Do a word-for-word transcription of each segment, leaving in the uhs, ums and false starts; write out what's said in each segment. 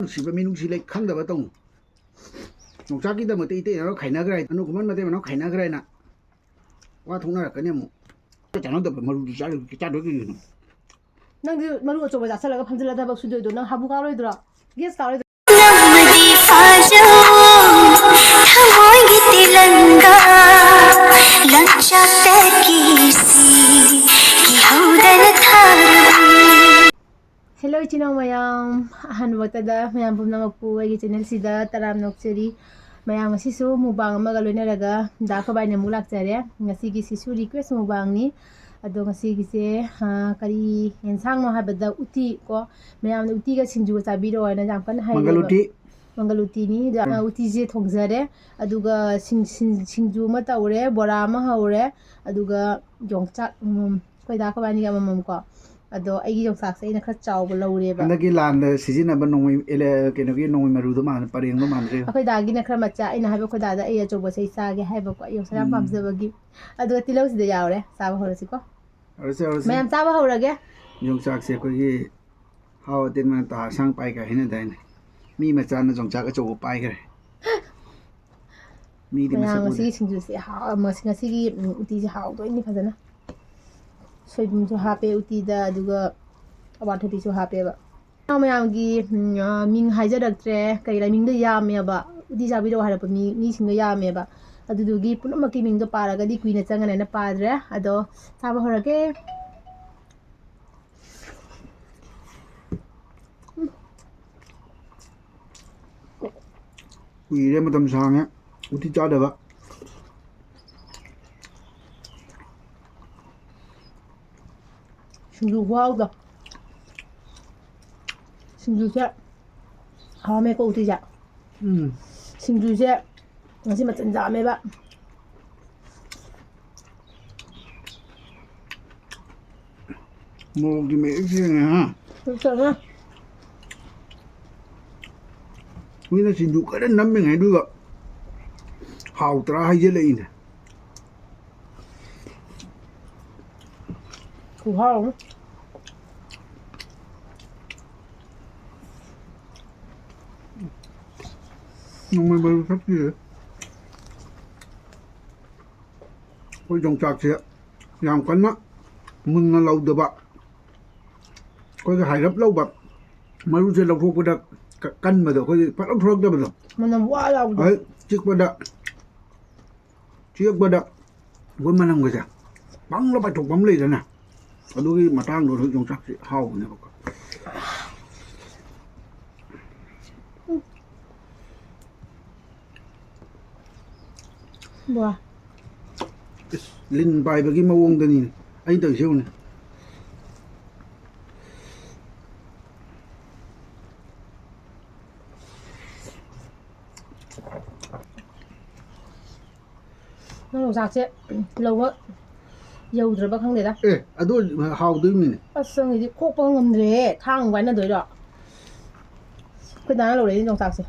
ꯅꯨꯡꯁꯤꯕ ꯃꯤꯅꯨꯡꯁꯤ ꯂꯩ ꯈꯪꯗꯕ ꯇꯧꯅꯨ꯫ ꯌꯣꯡꯆꯥꯛꯀꯤꯗꯃꯛꯇ ꯏꯇꯩ ꯏꯅꯥꯎ ꯈꯥꯏꯅꯈ꯭ꯔꯦ, ꯑꯅꯨ ꯀꯨꯃꯥꯟ ꯃꯇꯩ ꯃꯅꯥꯎ ꯈꯥꯏꯅꯈ꯭ꯔꯦꯅ ꯋꯥ ꯊꯣꯛꯅꯔꯛꯀꯅꯤ ꯑꯃꯨꯛ꯫ ꯆꯥꯟꯅꯗꯕ ꯃꯔꯨꯗꯨ ꯆꯥꯔ-, ꯆꯥꯗꯣꯏ ꯀꯩꯒꯤꯅꯣ? ꯅꯪꯗꯤ ꯃꯔꯨ ꯑꯆꯧꯕ ꯆꯥꯁꯤꯜꯂꯒ ꯐꯝꯖꯤꯜꯂ ꯊꯕꯛ ꯁꯨꯗꯣꯏꯗꯣ, ꯅꯪ ꯍꯥꯕꯨ ꯀꯥꯔꯣꯏꯗ꯭ꯔꯣ? ꯒ꯭ꯌꯥꯁ ꯀꯥꯔꯣꯏꯗ꯭ꯔꯣ? ꯅꯝꯃꯗꯤ ꯐꯥꯖꯧ, ꯊꯃꯣꯏꯒꯤ ꯇꯤꯂꯪꯒꯥ, ꯂꯪꯆꯥꯛꯇ ꯀꯤꯁꯤ, ꯀꯤꯍꯧꯗꯅ ꯊꯥꯔꯕꯤ꯫ ꯍꯦꯜꯂꯣ ꯏꯆꯤꯟ ꯏꯅꯥꯎ ꯃꯌꯥꯝ, ꯑꯍꯥꯟꯕꯃꯛꯇꯗ ꯃꯌꯥꯝ ꯄꯨꯝꯅꯃꯛꯄꯨ ꯑꯩꯒꯤ ꯆꯦꯅꯦꯜꯁꯤꯗ ꯇꯔꯥꯝꯅ ꯑꯣꯛꯆꯔꯤ꯫ ꯃꯌꯥꯝ ꯉꯁꯤꯁꯨ ꯃꯨꯛꯕꯥꯡ ꯑꯃꯒ ꯂꯣꯏꯅꯔꯒ ꯗꯥ ꯈꯣꯕꯥꯏꯅ ꯑꯃꯨꯛ ꯂꯥꯛꯆꯔꯦ꯫ ꯉꯁꯤꯒꯤ ꯁꯤꯁꯨ ꯔꯤꯀ꯭ꯋꯦꯁ ꯃꯨꯛꯕꯥꯡꯅꯤ꯫ ꯑꯗꯣ ꯉꯁꯤꯒꯤꯁꯦ, ꯑ, ꯀꯔꯤ ꯌꯦꯟꯁꯥꯡꯅꯣ ꯍꯥꯏꯕꯗ ꯎꯇꯤ ꯀꯣ, ꯃꯌꯥꯝꯅ ꯎꯇꯤꯒ ꯁꯤꯡꯖꯨꯒ ꯆꯥꯕꯤꯔꯣ ꯍꯥꯏꯅ ꯌꯥꯝ ꯀꯟꯅ ꯃꯪꯒꯜ ꯍꯥꯏꯔꯦꯕ꯫ ꯎꯇꯤ꯫ ꯃꯪꯒꯜ ꯎꯇꯤꯅꯤ꯫ ꯑꯗ, ꯎꯝ꯫ ꯑ, ꯎꯇꯤꯁꯦ ꯊꯣꯡꯖꯔꯦ꯫ ꯑꯗꯨꯒ ꯁꯤꯡ-, ꯁꯤꯡ-, ꯁꯤꯡꯖꯨ ꯑꯃ ꯇꯧꯔꯦ, ꯕꯣꯔꯥ ꯑꯃ ꯍꯧꯔꯦ, ꯑꯗꯨꯒ ꯌꯣꯡꯆꯥꯛ, ꯎꯝ, ꯑꯩꯈꯣꯏ ꯗꯥ ꯈꯣꯕꯥꯏꯅꯤꯒꯤ ꯑꯃꯃꯝ ꯀꯣ꯫ ꯑꯗꯣ ꯑꯩꯒꯤ ꯌꯣꯡꯆꯥꯛꯁꯦ ꯑꯩꯅ ꯈꯔ ꯆꯥꯎꯕ ꯂꯧꯔꯦꯕ꯫ ꯍꯟꯗꯛꯀꯤ ꯂꯥꯟꯗ ꯁꯤꯖꯤꯟꯅꯕ ꯅꯣꯡꯃꯩ, ꯑꯦꯂꯦ-, ꯀꯩꯅꯣꯒꯤ ꯅꯣꯡꯃꯩ ꯃꯔꯨꯗꯣ ꯃꯥꯟ-, ꯄꯔꯦꯡꯗꯣ ꯃꯥꯟꯅꯗ꯭ꯔꯦ꯫ ꯑꯩꯈꯣꯏ ꯗꯥꯒꯤꯅ ꯈꯔ ꯃꯆꯥ, ꯑꯩꯅ ꯍꯥꯏꯕ ꯑꯩꯈꯣꯏ ꯗꯥꯗ ꯑꯩ ꯑꯆꯧꯕꯁꯦ ꯑꯩ ꯆꯥꯒꯦ ꯍꯥꯏꯕꯀꯣ, ꯑꯩ ꯌꯣꯡꯆꯥꯛ ꯌꯥꯝ ꯎꯝ꯫ ꯄꯥꯝꯖꯕꯒꯤ꯫ ꯑꯗꯨꯒ ꯇꯤꯜꯍꯧꯁꯤꯗ ꯌꯥꯎꯔꯦ, ꯆꯥꯕ ꯍꯧꯔꯁꯤꯀꯣ꯫ ꯍꯧꯔꯁꯤ, ꯍꯧꯔꯁꯤ꯫ ꯃꯌꯥꯝ ꯆꯥꯕ ꯍꯧꯔꯒꯦ꯫ ꯌꯣꯡꯆꯥꯛꯁꯦ ꯑꯩꯈꯣꯏꯒꯤ ꯍꯥꯎ ꯑꯇꯦꯟꯕꯅ ꯇꯥ ꯑꯁꯥꯡ ꯄꯥꯏ ꯀꯥꯏ ꯍꯥꯏꯅꯗꯥꯏꯅꯦ? ꯃꯤ ꯃꯆꯥꯅ ꯌꯣꯡꯆꯥꯛ ꯑꯆꯧꯕ ꯄꯥꯏꯈ꯭ꯔꯦ꯫ ꯃꯤꯗꯤ ꯃꯌꯥꯝ ꯃꯁꯛ ꯎꯗꯦ꯫ ꯉꯁꯤꯒꯤ ꯁꯤꯡꯖꯨꯁꯦ ꯍꯥꯎ-, ꯃꯁꯤ-, ꯉꯁꯤꯒꯤ, ꯎꯝ, ꯎꯇꯤꯁꯦ ꯍꯥꯎꯗꯣꯏꯅꯤ ꯐꯖꯅ꯫ ꯁꯣꯏꯕꯨꯝꯁꯨ ꯍꯥꯞꯄꯦ ꯎꯇꯤꯗ, ꯑꯗꯨꯒ ꯑꯋꯥꯊꯕꯤꯁꯨ ꯍꯥꯞꯄꯦꯕ꯫ ꯃꯌꯥꯝꯒꯤ, ꯎꯝ, ꯑ, ꯃꯤꯡ ꯍꯥꯏꯖꯔꯛꯇ꯭ꯔꯦ, ꯀꯩ ꯃꯤꯡꯗꯣ ꯌꯥꯝꯃꯦꯕ, ꯎꯇꯤ ꯆꯥꯕꯤꯔꯛꯑꯣ ꯍꯥꯏꯔꯛꯄ ꯃꯤ, ꯃꯤꯁꯤꯡꯗꯣ ꯌꯥꯝꯃꯦꯕ꯫ ꯑꯗꯨꯗꯨꯒꯤ ꯄꯨꯝꯅꯃꯛꯀꯤ ꯃꯤꯡꯗꯣ ꯄꯥꯔꯒꯗꯤ ꯀꯨꯏꯅ ꯆꯪꯒꯅꯦꯅ ꯄꯥꯗ꯭ꯔꯦ꯫ ꯑꯗꯣ ꯆꯥꯕ ꯍꯧꯔꯒꯦ꯫ ꯀꯨꯏꯔꯦ, ꯃꯇꯝ ꯁꯥꯡꯉꯦ ꯎꯇꯤ ꯆꯥꯗꯕ꯫ ꯁꯤꯡꯖꯨ ꯈꯨꯍꯥꯎꯗꯣ꯫ ꯁꯤꯡꯖꯨꯁꯦ ꯍꯥꯎꯔꯝꯃꯦꯀꯣ ꯎꯇꯤꯁꯦ꯫ ꯎꯝ꯫ ꯁꯤꯡꯖꯨꯁꯦ ꯉꯁꯤ ꯃꯆꯜ ꯌꯥꯝꯃꯦꯕ꯫ ꯃꯣꯔꯣꯛꯇꯤ ꯃꯌꯦꯛ ꯁꯦꯡꯉꯦ, ꯍꯥ? ꯁꯦꯡꯉꯦ꯫ ꯃꯤꯅ ꯁꯤꯡꯖꯨ ꯀꯟꯅ ꯅꯝꯃꯤꯉꯩꯗꯨꯗ ꯍꯥꯎꯇ꯭ꯔꯥ ꯍꯥꯏꯖꯜꯂꯛꯏꯅꯦ꯫ ꯈꯨꯍꯥꯎ ꯑꯃ꯫ ꯅꯣꯡꯃꯩ ꯃꯔꯨ ꯊꯛꯇꯤꯌꯦ꯫ ꯑꯩꯈꯣꯏ ꯌꯣꯡꯆꯥꯛꯁꯦ ꯌꯥꯝ ꯀꯟꯅ ꯃꯨꯟꯅ ꯂꯧꯗꯕ, ꯑꯩꯈꯣꯏꯒꯤ ꯍꯥꯏꯔꯞ ꯂꯧꯕ, ꯃꯔꯨꯁꯦ ꯂꯧꯊꯣꯛꯄꯗ ꯀ-, ꯀꯟꯕꯗꯣ, ꯑꯩꯈꯣꯏꯒꯤ ꯐꯠ ꯂꯧꯊꯣꯔꯛꯇꯕꯗꯣ꯫ ꯃꯅꯝ ꯋꯥ ꯂꯥꯎꯕꯗꯣ꯫ ꯍꯣꯏ, ꯆꯤꯛꯄꯗ, ꯆꯤꯛꯄꯗ ꯑꯩꯈꯣꯏ ꯃꯅꯝꯒꯁꯦ ꯄꯪꯂ ꯄꯥꯏꯊꯣꯛꯄ ꯑꯃ ꯂꯩꯗꯅ, ꯑꯗꯨꯒꯤ ꯃꯇꯥꯡꯗꯣ ꯍꯧꯖꯤꯛ ꯌꯣꯡꯆꯥꯛꯁꯦ ꯍꯥꯎꯕꯅꯦꯕꯀꯣ꯫ ꯕ꯭ꯋꯥ꯫ ꯏꯁ, ꯂꯤꯟ ꯄꯥꯏꯕꯒꯤ ꯃꯑꯣꯡꯗꯅꯤꯅꯦ ꯑꯩꯅ ꯇꯧꯔꯤꯁꯦ, ꯌꯦꯡꯉꯨꯅꯦ꯫ ꯅꯪ ꯌꯣꯡꯆꯥꯛꯁꯦ ꯂꯧꯕ ꯌꯧꯗ꯭ꯔꯕ ꯈꯪꯗꯦꯗ꯫ ꯑꯦ, ꯑꯗꯨ ꯍꯥꯎꯗꯣꯏꯅꯤꯅꯦ꯫ ꯑꯁ, ꯅꯪꯒꯤꯗꯤ ꯈꯣꯛꯄ ꯉꯝꯗ꯭ꯔꯦꯍꯦ꯫ ꯊꯥꯡ ꯄꯥꯏꯅꯗꯣꯏꯔꯣ? ꯑꯩꯈꯣꯏ ꯗꯥꯅ ꯂꯧꯔꯛꯏꯅꯦ ꯌꯣꯡꯆꯥꯛꯁꯦ꯫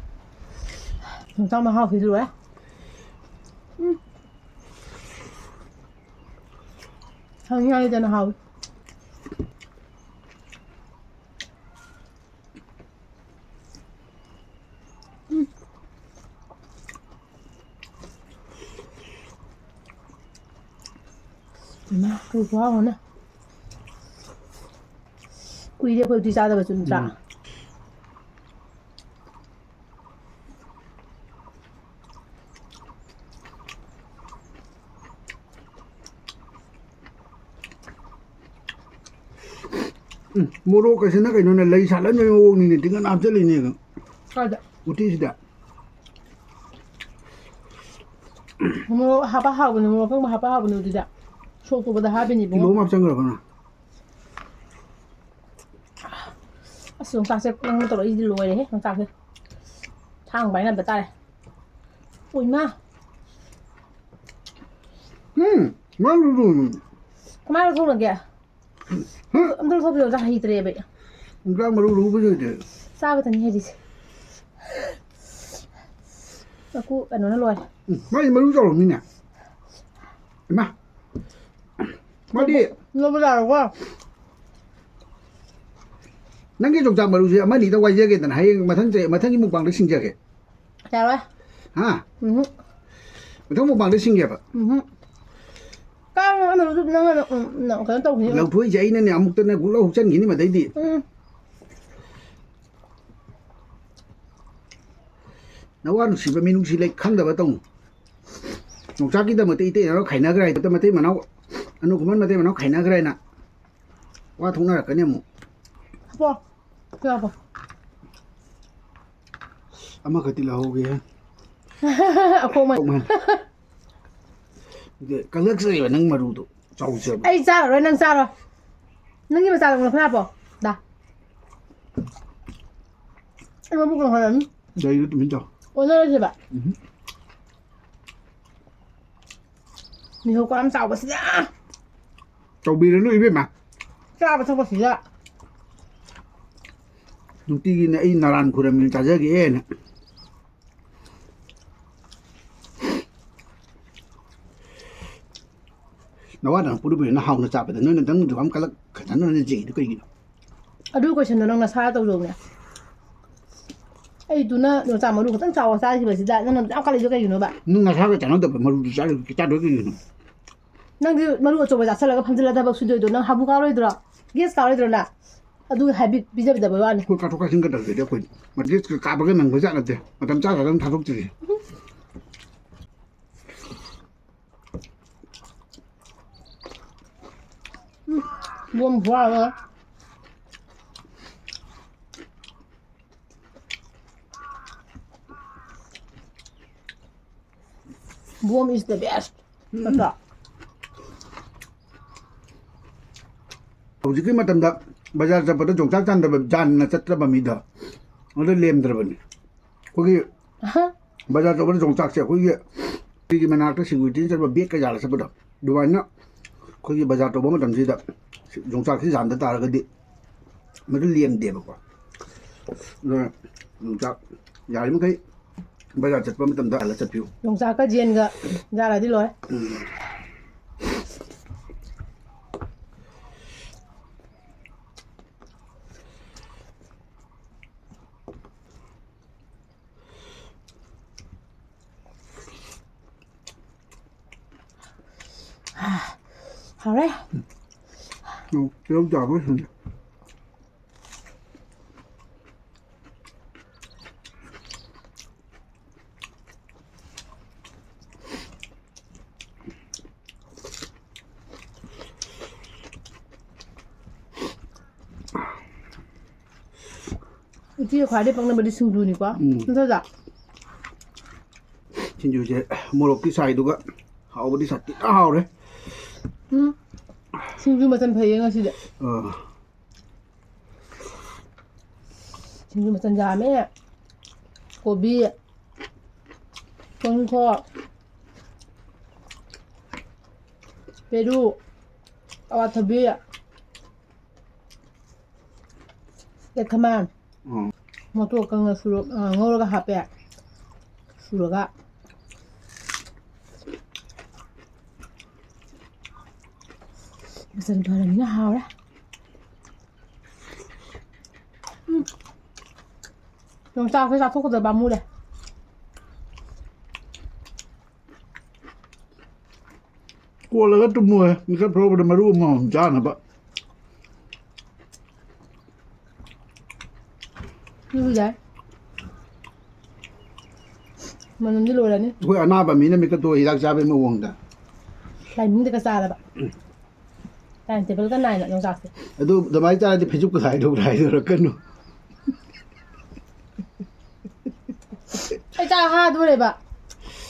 ꯌꯣꯡꯆꯥꯛ ꯃꯍꯥꯎꯁꯤꯗꯤ ꯂꯣꯏꯔꯦ꯫ ꯎꯝ꯫ ꯍꯪꯉꯤ ꯍꯥꯏꯗꯅ ꯍꯥꯎꯏ꯫ ꯎꯝ꯫ ꯏꯃꯥ, ꯀꯩ ꯈꯨꯍꯥꯎ ꯑꯃ꯫ ꯀꯨꯏꯔꯦ ꯑꯩꯈꯣꯏ ꯎꯇꯤ ꯆꯥꯗꯕꯁꯨ, ꯅꯠꯇ꯭ꯔꯥ? ꯎꯝ꯫ ꯎꯝ, ꯃꯣꯔꯣꯛ ꯑꯁꯤꯅ ꯀꯩꯅꯣꯅꯦ, ꯂꯩ ꯁꯥꯠꯍꯟꯕꯒꯤ ꯃꯑꯣꯡꯅꯤꯅꯦ, ꯇꯤꯡꯈꯪ ꯍꯥꯞꯆꯜꯂꯤꯅꯦ꯫ ꯀꯥꯏꯗ? ꯎꯇꯤꯁꯤꯗ꯫ ꯃꯣꯔꯣꯛ ꯍꯥꯞꯄ ꯍꯥꯎꯕꯅꯦ, ꯃꯣꯔꯣꯛ ꯑꯀꯪꯕ ꯍꯥꯞꯄ ꯍꯥꯎꯕꯅꯦ ꯎꯇꯤꯗ꯫ ꯁꯣꯛ ꯇꯧꯕꯗ ꯍꯥꯞꯄꯤꯅꯦ ꯀꯤꯂꯣ ꯏꯕꯨꯡꯉꯣ꯫ ꯑꯃ ꯍꯥꯞꯆꯟꯈ꯭ꯔꯕ ꯅꯪ? ꯑꯁ, ꯌꯣꯡꯆꯥꯛꯁꯦ ꯅꯪꯅ ꯇꯧꯔꯛꯏꯁꯤꯗꯤ ꯂꯣꯏꯔꯦꯍꯦ, ꯌꯣꯡꯆꯥꯛꯁꯦ꯫ ꯊꯥꯡ ꯄꯥꯏꯅꯕ ꯇꯥꯔꯦ꯫ ꯎꯏꯃꯥ! ꯎꯝ, ꯃꯥ ꯂꯨꯗꯨ꯫ ꯀꯃꯥꯏꯅ ꯂꯧꯊꯣꯛꯅꯒꯦ? ꯍꯨꯝ꯫ ꯑꯝꯇ ꯂꯧꯊꯣꯛꯄꯤꯌꯣ, ꯑꯝꯇ ꯍꯩꯇ꯭ꯔꯦꯕ ꯑꯩ꯫ ꯌꯣꯡꯆꯥꯛ ꯃꯔꯨ ꯂꯨꯕꯁꯨ ꯍꯩꯇꯦ꯫ ꯆꯥꯕꯇꯅꯤ ꯍꯩꯔꯤꯁꯦ꯫ ꯃꯀꯨ ꯀꯩꯅꯣꯅ ꯂꯣꯏꯔꯦ꯫ ꯎꯝ, ꯃꯥꯏ ꯃꯔꯨ ꯆꯥꯎꯔꯝꯅꯤꯅꯦ꯫ ꯏꯃꯥ꯫ ꯃꯥꯗꯤ ꯂꯧꯕ ꯌꯥꯔꯕꯣ? ꯅꯪꯒꯤ ꯌꯣꯡꯆꯥꯛ ꯃꯔꯨꯁꯦ ꯑꯃ ꯑꯅꯤꯗ ꯋꯥꯏꯖꯒꯦꯗꯅ, ꯍꯌꯦꯡ ꯃꯊꯪ ꯆꯍꯤ, ꯃꯊꯪꯒꯤ ꯃꯨꯛꯕꯥꯡꯗ ꯁꯤꯡꯖꯒꯦ꯫ ꯌꯥꯔꯣꯏ꯫ ꯍꯥ? ꯎꯝꯍꯨꯝ꯫ ꯃꯊꯪ ꯃꯨꯛꯕꯥꯡꯗ ꯁꯤꯡꯒꯦꯕ꯫ ꯎꯝꯍꯨꯝ꯫ ꯀꯥꯡꯅ ꯑꯃ ꯂꯧꯊꯣꯛ-, ꯅꯪꯅ, ꯎꯝ, ꯅꯪ ꯀꯩꯅꯣ ꯇꯧꯈꯤꯅꯤ꯫ ꯂꯧꯊꯣꯛꯏꯁꯦ ꯑꯩꯅꯅꯦ, ꯑꯃꯨꯛꯇꯅꯦ ꯒꯨꯛ ꯂꯧ ꯍꯨꯛꯆꯟꯈꯤꯅꯤ ꯃꯗꯩꯗꯤ꯫ ꯎꯝ꯫ ꯅꯋꯥ ꯅꯨꯡꯁꯤꯕ ꯃꯤꯅꯨꯡꯁꯤ ꯂꯩ ꯈꯪꯗꯕ ꯇꯧꯅꯨ꯫ ꯌꯣꯡꯆꯥꯛꯀꯤꯗꯃꯛꯇ ꯏꯇꯩ ꯏꯅꯥꯎ ꯈꯥꯏꯅꯈ꯭ꯔꯦ ꯍꯥꯏꯗꯣ, ꯃꯇꯩ ꯃꯅꯥꯎ, ꯑꯅꯨ ꯈꯨꯃꯟ ꯃꯇꯩ ꯃꯅꯥꯎ ꯈꯥꯏꯅꯈ꯭ꯔꯦꯅ ꯋꯥ ꯊꯣꯛꯅꯔꯛꯀꯅꯤ ꯑꯃꯨꯛ꯫ ꯍꯥꯄꯣ꯫ ꯁꯤ ꯍꯥꯄꯣ꯫ ꯑꯃꯈꯛꯇꯤ ꯂꯧꯍꯧꯒꯦ꯫ ꯑꯈꯣꯛꯃꯟ꯫ ꯑꯈꯣꯛꯃꯟ꯫ ꯑꯗꯨ ꯀꯜꯂꯛꯆꯔꯤꯕ ꯅꯪ ꯃꯔꯨꯗꯣ ꯆꯥꯎꯖꯕ꯫ ꯑꯩ ꯆꯥꯔꯔꯣꯏ, ꯅꯪ ꯆꯥꯔꯣ꯫ ꯅꯪꯒꯤ ꯃꯆꯥꯗꯣ ꯂꯧꯈꯠ ꯍꯥꯄꯣ꯫ ꯗꯥ꯫ ꯑꯩ ꯃꯕꯨꯛ ꯀꯪꯍꯜꯂꯅꯤ꯫ ꯂꯩꯗꯣ ꯇꯨꯃꯤꯟ ꯆꯥꯎ꯫ ꯑꯣꯟꯅꯔꯁꯦꯕ꯫ ꯎꯝꯍꯨꯝ꯫ ꯃꯤꯍꯧ ꯀꯌꯥꯝ ꯆꯥꯎꯕꯁꯤꯗ꯫ ꯇꯧꯕꯤꯔꯅꯨ ꯏꯕꯦꯝꯃ꯫ ꯆꯥꯕ ꯊꯛꯄꯁꯤꯗ꯫ ꯅꯨꯡꯇꯤꯒꯤꯅꯦ ꯑꯩ ꯅꯔꯥꯟ ꯈꯨꯔꯝꯃꯤ ꯆꯥꯖꯒꯦꯅ꯫ ꯅꯋꯥ ꯅꯄꯨꯔꯨꯕꯅ ꯍꯥꯎꯅ ꯆꯥꯕꯗ ꯅꯣꯏꯅ ꯅꯪ ꯑꯗꯨꯛ ꯌꯥꯝ ꯀꯜꯂꯛ ꯈꯠꯅꯅ ꯆꯩꯗꯨ ꯀꯩꯒꯤꯅꯣ? ꯑꯗꯨ question ꯗꯣ ꯅꯪ ꯅꯁꯥꯗ ꯇꯧꯖꯧꯅꯦ꯫ ꯑꯩꯗꯨꯅ ꯌꯣꯡꯆꯥꯛ ꯃꯔꯨ ꯈꯛꯇꯪ ꯆꯥꯎꯕ ꯆꯥꯈꯤꯕꯁꯤꯗ ꯅꯪꯅ ꯑꯗꯨꯛ ꯌꯥꯝ ꯀꯜꯂꯤꯗꯣ ꯀꯩꯒꯤꯅꯣꯕ? ꯅꯪ ꯅꯁꯥꯒ ꯆꯥꯟꯅꯗꯕ ꯃꯔꯨꯗꯨ ꯆꯥꯔ-, ꯆꯥꯗꯣꯏ ꯀꯩꯒꯤꯅꯣ? ꯅꯪꯗꯤ ꯃꯔꯨ ꯑꯆꯧꯕ ꯆꯥꯁꯤꯜꯂꯒ ꯐꯝꯖꯤꯜꯂ ꯊꯕꯛ ꯁꯨꯗꯣꯏꯗꯣ ꯅꯪ ꯍꯥꯕꯨ ꯀꯥꯔꯣꯏꯗ꯭ꯔꯣ? Gas ꯀꯥꯔꯣꯏꯗ꯭ꯔꯣ ꯅꯪ? ꯑꯗꯨꯒꯤ habit ꯄꯤꯖꯕꯤꯗꯕꯩ ꯋꯥꯅꯤ꯫ ꯑꯩꯈꯣꯏ ꯀꯥꯊꯣꯛ ꯀꯥꯁꯤꯟꯒ ꯇꯧꯖꯗꯦ ꯑꯩꯈꯣꯏ꯫ Gas ꯀ ꯀꯥꯕꯒ ꯅꯪꯕ ꯖꯥꯠ ꯅꯠꯇꯦ꯫ ꯃꯇꯝ ꯆꯥ ꯆꯥꯗꯅ ꯊꯥꯗꯣꯛꯇ꯭ꯔꯤꯁꯦ꯫ ꯎꯝ, ꯕꯣꯝ ꯐꯨꯍꯥꯜꯂꯦ꯫ Bomb is the best꯫ ꯅꯠꯇ꯭ꯔꯣ? ꯍꯧꯖꯤꯛꯀꯤ ꯃꯇꯝꯗ ꯕꯖꯥꯔ ꯆꯠꯄꯗ ꯌꯣꯡꯆꯥꯛ ꯆꯥꯟꯗꯕ, ꯖꯥꯟꯅ ꯆꯠꯇ꯭ꯔꯕ ꯃꯤꯗꯣ ꯑꯗꯨ ꯂꯦꯝꯗ꯭ꯔꯕꯅꯤ꯫ ꯑꯩꯈꯣꯏꯒꯤ ꯑꯍ꯫ ꯕꯖꯥꯔ ꯆꯠꯄꯗ ꯌꯣꯡꯆꯥꯛꯁꯦ ꯑꯩꯈꯣꯏꯒꯤ ꯁꯤꯒꯤ ꯃꯅꯥꯛꯇ security ꯆꯠꯄ bag ꯀ ꯌꯥꯜꯂ ꯆꯠꯄꯗꯣ, ꯑꯗꯨꯃꯥꯏꯅ ꯑꯩꯈꯣꯏꯒꯤ ꯕꯖꯥꯔ ꯇꯧꯕ ꯃꯇꯝꯁꯤꯗ ꯌꯣꯡꯆꯥꯛꯁꯤ ꯌꯥꯟꯗ ꯇꯥꯔꯒꯗꯤ ꯃꯗꯨ ꯂꯦꯝꯗꯦꯕꯀꯣ꯫ ꯑꯗꯨꯅ ꯌꯣꯡꯆꯥꯛ ꯌꯥꯔꯤꯃꯈꯩ ꯕꯖꯥꯔ ꯆꯠꯄ ꯃꯇꯝꯗ ꯍꯜꯂ ꯆꯠꯄꯤꯌꯨ꯫ ꯌꯣꯡꯆꯥꯛꯀ ꯖꯦꯟꯒ ꯌꯥꯜꯂꯗꯤ ꯂꯣꯏꯔꯦ꯫ ꯎꯝ꯫ ꯍꯥꯎꯔꯦ꯫ ꯎꯝ, ꯇꯤꯜꯍꯧ ꯆꯥꯕ ꯁꯤꯡꯖꯨ꯫ ꯎꯇꯤꯒ ꯈ꯭ꯋꯥꯏꯗꯩ ꯄꯛꯅꯕꯗꯤ ꯁꯤꯡꯖꯨꯅꯤꯀꯣ꯫ ꯎꯝ꯫ ꯅꯠꯇ꯭ꯔꯣ? ꯁꯤꯡꯖꯨꯁꯦ ꯃꯣꯔꯣꯛꯇꯤ ꯁꯥꯏꯗꯨꯒ ꯍꯥꯎꯕꯗꯤ ꯁꯥꯊꯤꯅ ꯍꯥꯎꯔꯦ꯫ ꯎꯝ꯫ ꯁꯤꯡꯖꯨ ꯃꯆꯜ ꯐꯩꯌꯦ ꯉꯁꯤꯗꯤ꯫ ꯑꯥ꯫ ꯁꯤꯡꯖꯨ ꯃꯆꯜ ꯌꯥꯝꯃꯦ꯫ ꯀꯣꯕꯤ, ꯇꯨꯅꯤꯡꯈꯣꯛ, ꯄꯦꯔꯨꯛ, ꯑꯋꯥꯊꯕꯤ, ꯌꯥꯏꯈꯃꯥꯟ꯫ ꯎꯝ꯫ ꯃꯣꯇꯣꯛ ꯀꯪꯅ ꯁꯨꯔ-, ꯑ, ꯉꯧꯔꯒ ꯍꯥꯞꯄꯦ꯫ ꯁꯨꯔꯒ꯫ ꯃꯆꯜ ꯐꯔꯕꯅꯤꯅ ꯍꯥꯎꯔꯦ꯫ ꯎꯝ꯫ ꯌꯣꯡꯆꯥꯛꯁꯦ ꯆꯥꯊꯣꯛꯀꯗꯕ ꯄꯥꯝꯃꯨꯔꯦ꯫ ꯀꯣꯜꯂꯒ ꯇꯨꯝꯃꯣꯍꯦ, ꯃꯤꯀꯞ ꯊꯣꯛꯂꯛꯄꯗ ꯃꯔꯨ ꯑꯃꯃꯝ ꯆꯥꯅꯕ꯫ ꯑꯗꯨꯁꯨ ꯌꯥꯏ꯫ ꯃꯅꯝꯗꯤ ꯂꯣꯏꯔꯅꯤ꯫ ꯑꯩꯈꯣꯏ ꯑꯅꯥꯕ ꯃꯤꯅ ꯃꯤꯀꯞ ꯊꯣꯛꯑ ꯍꯤꯗꯥꯛ ꯆꯥꯕꯩ ꯃꯑꯣꯡꯗ꯫ ꯂꯥꯏꯅꯤꯡꯗꯒ ꯆꯥꯔꯕ꯫ ꯇꯥꯏꯝ ꯇꯦꯕꯜꯒ ꯅꯥꯏꯅ ꯌꯣꯡꯆꯥꯛꯁꯦ꯫ ꯑꯗꯨ ꯑꯗꯨꯃꯥꯏꯅ ꯆꯥꯔꯗꯤ ꯐꯩꯖꯨꯞꯀ ꯈꯥꯏꯗꯧ ꯍꯥꯏꯗꯣꯔꯛꯀꯅꯨ꯫ ꯑꯩ ꯆꯥꯛ ꯍꯥꯗꯣꯔꯦꯕ꯫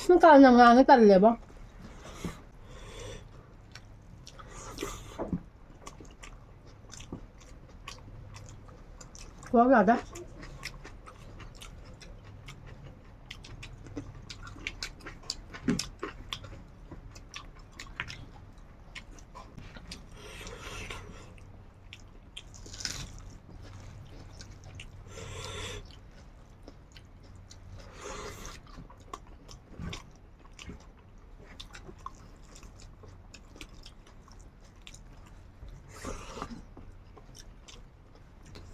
ꯁꯨꯝ ꯀꯥꯟ ꯌꯥꯝ ꯉꯥꯡꯉꯦ ꯇꯜꯂꯦꯕꯣ꯫ ꯀꯣꯛ ꯌꯥꯗꯦ꯫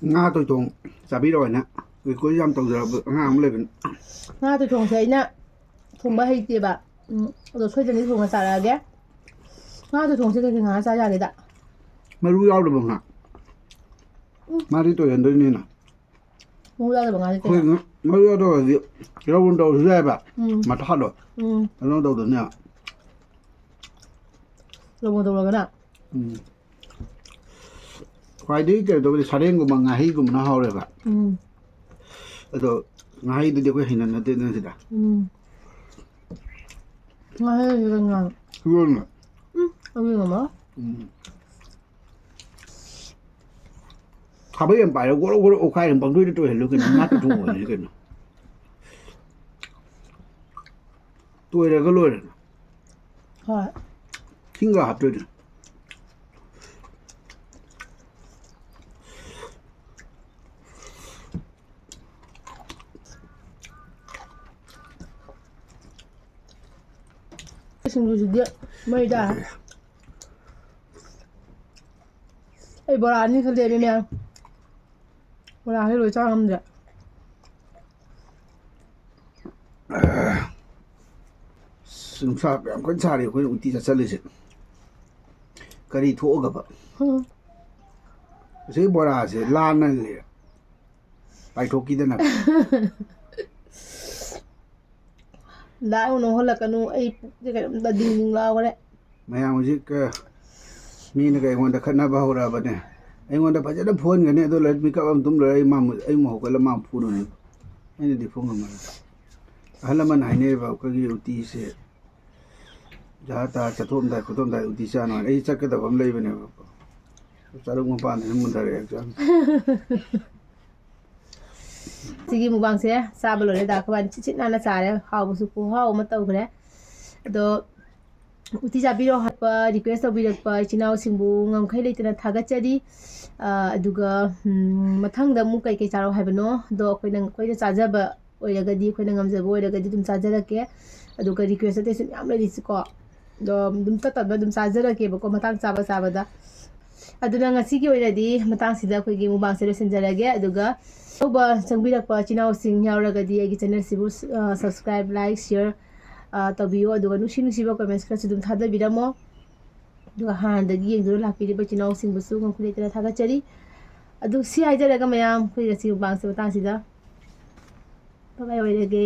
ꯉꯥ ꯇꯣꯏꯊꯣꯡ ꯆꯥꯕꯤꯔꯛꯑꯣꯅ request ꯌꯥꯝ ꯇꯧꯖꯔꯛꯄ ꯑꯉꯥꯡ ꯑꯃ ꯂꯩꯕꯅꯤ꯫ ꯉꯥ ꯇꯣꯏꯊꯣꯡꯁꯦ ꯑꯩꯅ ꯊꯣꯡꯕ ꯍꯩꯇꯦꯕ꯫ ꯎꯝ, ꯑꯗꯣ ꯁꯣꯏꯗꯅꯗꯤ ꯊꯣꯡꯉ ꯆꯥꯔꯛꯑꯒꯦ꯫ ꯉꯥꯗꯣ ꯊꯣꯡꯁꯦ, ꯀꯩꯀꯩ ꯉꯥ ꯆꯥ ꯌꯥꯒꯦꯗ? ꯃꯔꯨ ꯌꯥꯎꯗꯕ ꯉꯥ꯫ ꯎꯝ꯫ ꯃꯥꯗꯤ ꯇꯣꯏꯍꯟꯗꯣꯏꯅꯤꯅ꯫ ꯃꯔꯨ ꯌꯥꯎꯗꯕ ꯉꯥꯗꯤ ꯑꯩꯈꯣꯏ ꯀꯩꯅꯣ? ꯉꯥ- ꯃꯔꯨ ꯌꯥꯎꯗꯕꯗꯤ ꯔꯧ ꯇꯧꯔꯁꯨ ꯌꯥꯏꯕ꯫ ꯎꯝ꯫ ꯃꯊꯥꯗꯣ ꯎꯝ꯫ ꯀꯩꯅꯣ ꯇꯧꯗꯅꯦ꯫ ꯂꯧꯕ ꯇꯧꯔꯒꯅ? ꯎꯝ꯫ ꯈ꯭ꯋꯥꯏꯗꯒꯤ ꯀꯩꯅꯣ ꯇꯧꯕꯗꯤ ꯁꯥꯔꯦꯡꯒꯨꯝꯕ ꯉꯥꯍꯩꯒꯨꯝꯕꯅ ꯍꯥꯎꯔꯦꯕ꯫ ꯎꯝ꯫ ꯑꯗꯣ ꯉꯥꯍꯩꯗꯨꯗꯤ ꯑꯩꯈꯣꯏ ꯍꯩꯅꯅꯗꯦꯗꯅ ꯁꯤꯗ꯫ ꯎꯝ꯫ ꯉꯥꯍꯩꯁꯦ ꯀꯩ ꯉꯥꯅꯣ? ꯏꯔꯣꯟꯕ꯫ ꯎꯝ꯫ ꯑꯗꯨ ꯉꯝꯃꯣ? ꯎꯝ꯫ ꯈꯥꯕꯩ ꯑꯃ ꯄꯥꯏꯔꯒ ꯒꯣꯔꯣ ꯒꯣꯔꯣ ꯑꯣꯠꯈꯥꯏꯔꯒ ꯄꯪꯇꯣꯏꯗ ꯇꯣꯏꯍꯜꯂꯨ ꯀꯩꯅꯣ, ꯉꯥ ꯊꯣꯡꯕꯅꯤ ꯀꯩꯅꯣ꯫ ꯇꯣꯏꯔꯒ ꯂꯣꯏꯔꯦ꯫ ꯍꯣꯏ꯫ ꯏꯁꯤꯡꯒ ꯍꯥꯞꯇꯣꯏꯅꯦ꯫ ꯁꯤꯡꯖꯨꯁꯤꯗꯤ ꯃꯩ ꯇꯥꯔꯦ꯫ ꯑꯩ ꯕꯣꯔꯥ ꯑꯅꯤ ꯈꯛ ꯂꯩꯔꯦ ꯃꯌꯥꯝ꯫ ꯕꯣꯔꯥꯁꯦ ꯂꯣꯏ ꯆꯥ ꯉꯝꯗ꯭ꯔꯦ꯫ ꯑꯁ, ꯅꯨꯡꯁꯥ ꯌꯥꯝ ꯀꯟꯅ ꯁꯥꯔꯤ ꯑꯩꯈꯣꯏꯅ ꯎꯇꯤ ꯆꯥꯁꯤꯜꯂꯤꯁꯦ꯫ ꯀꯔꯤ ꯊꯣꯛꯑꯒꯕ? ꯎꯝ꯫ ꯑꯁꯤ ꯕꯣꯔꯥꯁꯦ ꯂꯥꯟꯅꯅꯦ ꯄꯥꯏꯊꯣꯛꯈꯤꯗꯅ꯫ ꯗꯥ ꯑꯃꯨꯛ ꯅꯣꯛꯍꯜꯂꯛꯀꯅꯨ, ꯑꯩ ꯄꯨꯛꯁꯦ ꯀꯩꯅꯣꯝꯇ ꯗꯤꯡ ꯗꯤꯡ ꯂꯥꯎꯈ꯭ꯔꯦ꯫ ꯃꯌꯥꯝ ꯍꯧꯖꯤꯛ, ꯑ, ꯃꯤꯅꯒ ꯑꯩꯉꯣꯟꯗ ꯈꯠꯅꯕ ꯍꯧꯔꯛꯑꯕꯅꯦ꯫ ꯑꯩꯉꯣꯟꯗ ꯐꯖꯅ ꯐꯨꯍꯟꯒꯅꯤ, ꯑꯗꯨ ꯂꯣꯏꯔ ꯃꯤꯀꯞ ꯑꯃ ꯇꯨꯝ ꯂꯣꯏꯔ ꯑꯩ ꯃꯥ-, ꯑꯩ ꯑꯃꯨꯛ ꯍꯧꯒꯠꯂ ꯃꯥ ꯐꯨꯗꯣꯏꯅꯦ꯫ ꯑꯩꯅꯗꯤ ꯐꯨ ꯉꯝꯃꯔꯣꯏ꯫ ꯑꯍꯜ ꯂꯃꯟ ꯍꯥꯏꯅꯩꯌꯦꯕ, ꯑꯩꯈꯣꯏꯒꯤ ꯎꯇꯤꯁꯦ ꯖꯥ ꯇꯥ ꯆꯠꯊꯣꯛꯑꯝꯗꯥꯏ ꯈꯣꯠꯇꯣꯛꯑꯝꯗꯥꯏ ꯎꯇꯤ ꯆꯥꯅꯣ ꯍꯥꯏꯅ꯫ ꯑꯩ ꯆꯠꯀꯗꯕ ꯑꯃ ꯂꯩꯕꯅꯦꯕ꯫ ꯆꯥꯔꯨꯛ ꯃꯄꯥꯟꯗ ꯑꯗꯨꯝ ꯃꯨꯟꯊꯔꯛꯑꯦ ꯍꯛꯆꯥꯡ꯫ ꯁꯤꯒꯤ ꯃꯨꯛꯕꯥꯡꯁꯦ ꯆꯥꯕ ꯂꯣꯏꯔꯦ꯫ ꯗꯥ ꯑꯩꯈꯣꯏꯕꯥꯅꯤ ꯁꯤꯠ ꯁꯤꯠ ꯅꯥꯟꯅ ꯆꯥꯔꯦ꯫ ꯍꯥꯎꯕꯁꯨ ꯈꯨꯍꯥꯎ ꯑꯃ ꯇꯧꯈ꯭ꯔꯦ꯫ ꯑꯗꯣ ꯎꯇꯤ ꯆꯥꯕꯤꯔꯣ ꯍꯥꯏꯕ request ꯇꯧꯕꯤꯔꯛꯄ ꯏꯆꯤꯟ ꯏꯅꯥꯎꯁꯤꯡꯕꯨ ꯉꯝꯈꯩ ꯂꯩꯇꯅ ꯊꯥꯒꯠꯆꯔꯤ꯫ ꯑ, ꯑꯗꯨꯒ, ꯎꯝ, ꯃꯊꯪꯗ ꯑꯃꯨꯛ ꯀꯩꯀꯩ ꯆꯥꯔꯛꯑꯣ ꯍꯥꯏꯕꯅꯣ? ꯑꯗꯣ ꯑꯩꯈꯣꯏꯅ, ꯑꯩꯈꯣꯏꯅ ꯆꯥꯖꯕ ꯑꯣꯏꯔꯒꯗꯤ, ꯑꯩꯈꯣꯏꯅ ꯉꯝꯖꯕ ꯑꯣꯏꯔꯒꯗꯤ ꯑꯗꯨꯝ ꯆꯥꯖꯔꯛꯀꯦ꯫ ꯑꯗꯨꯒ request ꯑꯇꯩꯁꯨ ꯃꯌꯥꯝ ꯂꯩꯔꯤꯁꯤꯀꯣ꯫ ꯑꯗꯣ ꯑꯗꯨꯝ ꯇꯞ ꯇꯞꯅ ꯑꯗꯨꯝ ꯆꯥꯖꯔꯛꯀꯦꯕꯀꯣ, ꯃꯇꯥꯡ ꯆꯥꯕ ꯆꯥꯕꯗ꯫ ꯑꯗꯨꯅ ꯉꯁꯤꯒꯤ ꯑꯣꯏꯅꯗꯤ ꯃꯇꯥꯡꯁꯤꯗ ꯑꯩꯈꯣꯏꯒꯤ ꯃꯨꯛꯕꯥꯡꯁꯦ ꯂꯣꯏꯁꯤꯟꯖꯔꯒꯦ꯫ ꯑꯗꯨꯒ ꯑꯅꯧꯕ ꯆꯪꯕꯤꯔꯛꯄ ꯏꯆꯤꯟ ꯏꯅꯥꯎꯁꯤꯡ ꯌꯥꯎꯔꯒꯗꯤ ꯑꯩꯒꯤ channel ꯁꯤꯕꯨ, ꯑ, subscribe, like, share, ꯑ, ꯇꯧꯕꯤꯌꯨ꯫ ꯑꯗꯨꯒ ꯅꯨꯡꯁꯤ ꯅꯨꯡꯁꯤꯕ comments ꯈꯔꯁꯨ ꯑꯗꯨꯝ ꯊꯥꯗꯕꯤꯔꯝꯃꯣ꯫ ꯑꯗꯨꯒ ꯍꯥꯟꯅꯗꯒꯤ ꯌꯦꯡꯗꯨꯅ ꯂꯥꯛꯄꯤꯔꯤꯕ ꯏꯆꯤꯟ ꯏꯅꯥꯎꯁꯤꯡꯕꯨꯁꯨ ꯉꯝꯈꯩ ꯂꯩꯇꯅ ꯊꯥꯒꯠꯆꯔꯤ꯫ ꯑꯗꯨ ꯁꯤ ꯍꯥꯏꯖꯔꯒ ꯃꯌꯥꯝ ꯑꯩꯈꯣꯏ ꯉꯁꯤ ꯃꯨꯛꯕꯥꯡꯁꯦ ꯃꯇꯥꯡꯁꯤꯗ ꯕꯥꯏ ꯕꯥꯏ ꯑꯣꯏꯔꯒꯦ꯫